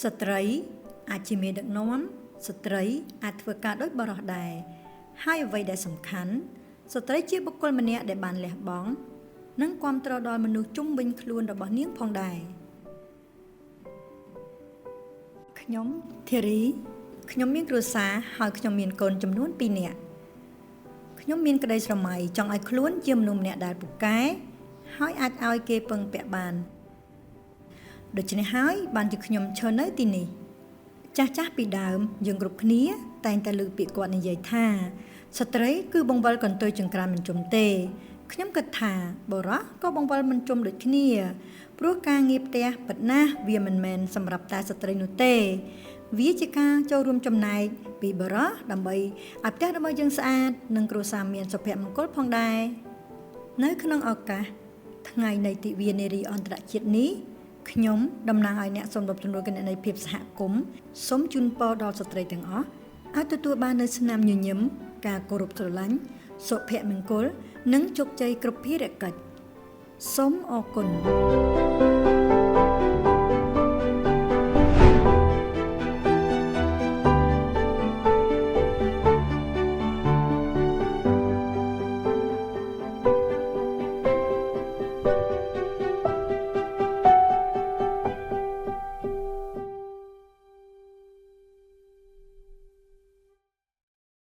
ស្ត្រីអាចជាមេដឹកនាំស្ត្រីអាចធ្វើការដូចបុរសដែរហើយអ្វីដែលសំខាន់ស្ត្រីជាបុគ្គលម្នាក់ដែលបានលះបង់និងគាំទ្រដល់មនុស្សជុំវិញខ្លួនរបស់នាងផងដែរខ្ញុំធីរីខ្ញុំមានគ្រួសារហើយខ្ញុំមានកូនចំនួន2នាក់ខ្ញុំមានក្តីស្រមៃចង់ឲ្យខ្លួនជាមនុស្សម្នាក់ដែលពូកែហើយអាចឲ្យគេពឹងពាក់បានដូច្នេះហើយបានជាខ្ញុំឈរនៅទីនេះចាស់ចាស់ពីដើមយើងគ្រប់គ្នាតែងតែលើកពាក្យគាត់និយាយថាស្ត្រីគឺបង្វិលកន្ទុយចង្ក្រានមិនជុំទេខ្ញុំគិតថាបុរសក៏បង្វិលមិនជុំដូចគ្នាព្រោះការងារផ្ទះពិតណាស់វាមិនមែនសម្រាប់តែស្ត្រីនោះទេវាជាការចូលរួមចំណែកពីបុរសដើម្បីឲ្យផ្ទះរបស់យើងស្អាតនិងគ្រួសារមានសុភមង្គលផងដែរនៅក្នុងឱកាសថ្ងៃនៃទិវានារីអន្តរជាតិនេះខ្ញុំតំណាងឲ្យអ្នកសម្របសម្រួលគណនេយ្យភាពសហគមន៍សូមជូនពរដល់ស្ត្រីទាំងអស់ឲ្យទទួលបាននូវស្នាមញញឹមការគោរពស្រឡាញ់សុភមង្គលនិងជោគជ័យគ្រប់ភារកិច្ចសូមអរគុណ។